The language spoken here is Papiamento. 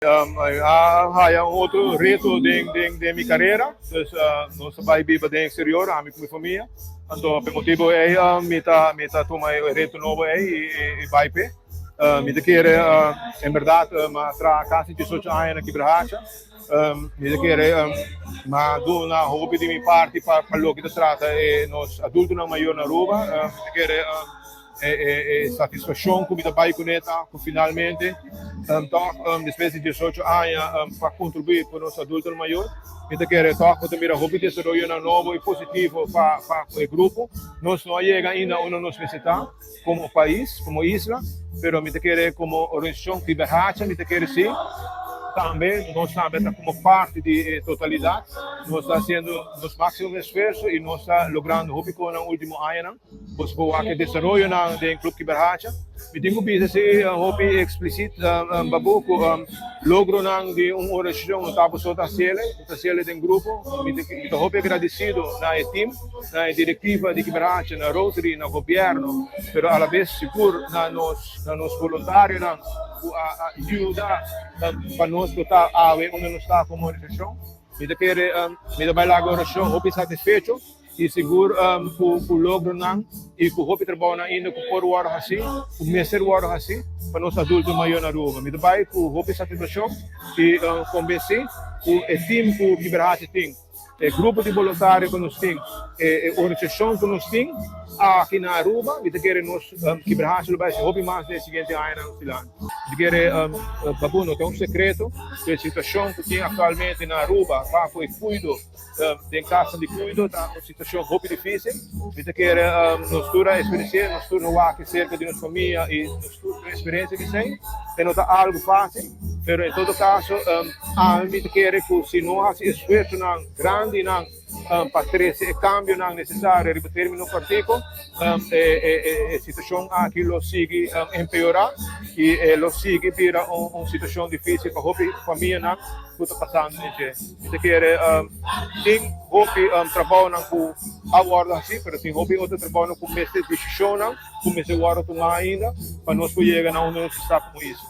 A haya un otro reto den mi carera, dus nos a bay biba den exterior, ami cu mi famia. Anto pa e motibo ey mi ta tuma e reto nobo ey y bay p'e. Mi ta kere, en berdad, m'a traha casi 18 aña na Kibrahacha. Mi ta kere m'a duna hopi di mi parti pa loke ta trata e nos adultonan mayor na Aruba. Mi ta kere e satisfaccion cu mi ta bay cune ta cu finalmente toch, despues di 18 aña pa contribui pa nos adultonan mayor, mi ta kere toch cu ta mira hopi desaroyonan nobo y positivo pa e grupo. Nos no a yega ainda unda nos mester ta como pais, como isla, pero mi ta kere como organisacion Kibrahacha, mi ta kere si, tambe nos tambe ta como parti di e totalidad, nos ta haciendo nos maximo esfuerso y nos ta logrando hopi cos nan ultimo añanan. Bo por wak e desaroyonan den Club Kibrahacha. Mi tin cu bisa si hopi explicit, Babu, cu logronan di un organisacion no ta bo ta haciele, ta haciele den grupo. Mi ta hopi agradecido na e team, na e directiva di Kibrahacha, na Rotary, na gobierno, pero a la vez sigur na nos voluntarionan cu a yuda pa nos ta awe unda nos ta como organisacion. Mi ta kere, mi ta bay laga organisacion hopi satisfecho y sigur cu logronan y cu hopi trabounan ainda cu por wordo haci, cu mester wordo haci pa nos adulto mayor na Aruba. Mi ta bay cu hopi satisfaccion y convenci cu e team cu Kibrahacha tin, e grupo di voluntario cu nos tin, e organisacion cu nos tin aki na Aruba, mi ta kere nos Kibrahacha lo bay haci hopi mas den e siguiente añanan dilanti. Mi ta kere, Babu, no ta un secreto cu e situacion cu tin actualmente na Aruba pa cu e cuido den cas di cuido ta un situacion hopi dificil. Mi ta kere nos tur a experiencia, nos tur a wak cerca di nos famia y nos tur experiencia cu esey. E no ta algo facil, pero en todo caso, ami ta kere cu si no haci esfuersonan grandinan pa trece e cambionan necesario riba termino cortico, e situacion aki lo sigui empeora y lo sigui bira un situacion dificil pa hopi famianan cu ta pasando den dje. Mi ta kere tin hopi trabounan cu a wordo haci, pero tin hopi otro trabounan cu mester decisionnan cu mester wordo tuma ainda pa nos por yega na unda nos ta como isla.